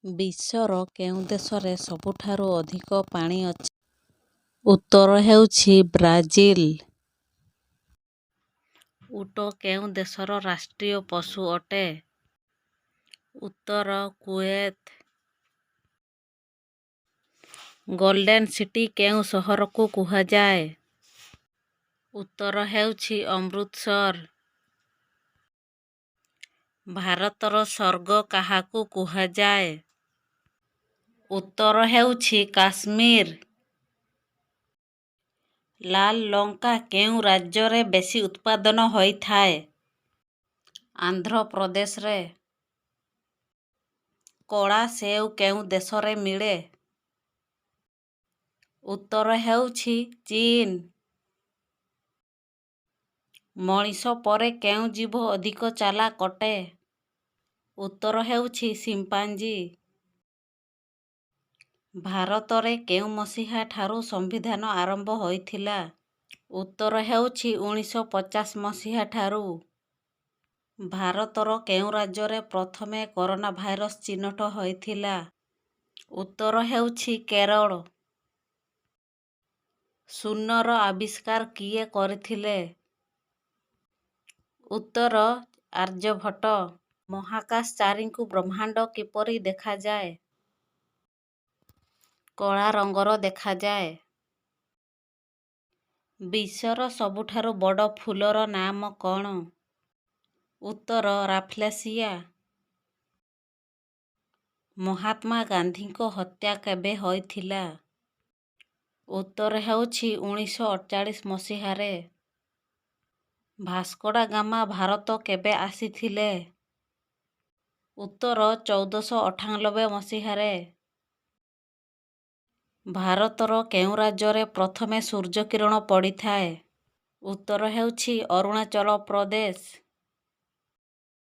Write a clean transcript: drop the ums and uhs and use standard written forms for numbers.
ବିଶ୍ୱର କେଉଁ ଦେଶରେ ସବୁଠାରୁ ଅଧିକ ପାଣି ଅଛି? ଉତ୍ତର ହେଉଛି ବ୍ରାଜିଲ। ଉଟ କେଉଁ ଦେଶର ରାଷ୍ଟ୍ରୀୟ ପଶୁ ଅଟେ? ଉତ୍ତର କୁଏତ। ଗୋଲ୍ଡେନ୍ ସିଟି କେଉଁ ସହରକୁ କୁହାଯାଏ? ଉତ୍ତର ହେଉଛି ଅମୃତସର। ଭାରତର ସ୍ୱର୍ଗ କାହାକୁ କୁହାଯାଏ? ଉତ୍ତର ହେଉଛି କାଶ୍ମୀର। ଲାଲ ଲଙ୍କା କେଉଁ ରାଜ୍ୟରେ ବେଶି ଉତ୍ପାଦନ ହୋଇଥାଏ? ଆନ୍ଧ୍ରପ୍ରଦେଶରେ। କଳା ସେଉ କେଉଁ ଦେଶରେ ମିଳେ? ଉତ୍ତର ହେଉଛି ଚୀନ। ମଣିଷ ପରେ କେଉଁ ଜୀବ ଅଧିକ ଚାଲାକ ଅଟେ? ଉତ୍ତର ହେଉଛି ସିମ୍ପାଞ୍ଜି। ଭାରତରେ କେଉଁ ମସିହା ଠାରୁ ସମ୍ବିଧାନ ଆରମ୍ଭ ହୋଇଥିଲା? ଉତ୍ତର ହେଉଛି 1950 ମସିହା ଠାରୁ। ଭାରତର କେଉଁ ରାଜ୍ୟରେ ପ୍ରଥମେ କରୋନା ଭାଇରସ ଚିହ୍ନଟ ହୋଇଥିଲା? ଉତ୍ତର ହେଉଛି କେରଳ। ଶୂନ୍ୟର ଆବିଷ୍କାର କିଏ କରିଥିଲେ? ଉତ୍ତର ଆର୍ଯ୍ୟଭଟ୍ଟ। ମହାକାଶଚାରୀଙ୍କୁ ବ୍ରହ୍ମାଣ୍ଡ କିପରି ଦେଖାଯାଏ? କଳା ରଙ୍ଗର ଦେଖାଯାଏ। ବିଶ୍ୱର ସବୁଠାରୁ ବଡ଼ ଫୁଲର ନାମ କ'ଣ? ଉତ୍ତର ରାଫ୍ଲେସିଆ। ମହାତ୍ମା ଗାନ୍ଧୀଙ୍କ ହତ୍ୟା କେବେ ହୋଇଥିଲା? ଉତ୍ତର ହେଉଛି 1948 ମସିହାରେ। ଭାସ୍କୋ ଡା ଗାମା ଭାରତ କେବେ ଆସିଥିଲେ? ଉତ୍ତର 1498 ମସିହାରେ। ଭାରତର କେଉଁ ରାଜ୍ୟରେ ପ୍ରଥମେ ସୂର୍ଯ୍ୟକିରଣ ପଡ଼ିଥାଏ? ଉତ୍ତର ହେଉଛି ଅରୁଣାଚଳ ପ୍ରଦେଶ।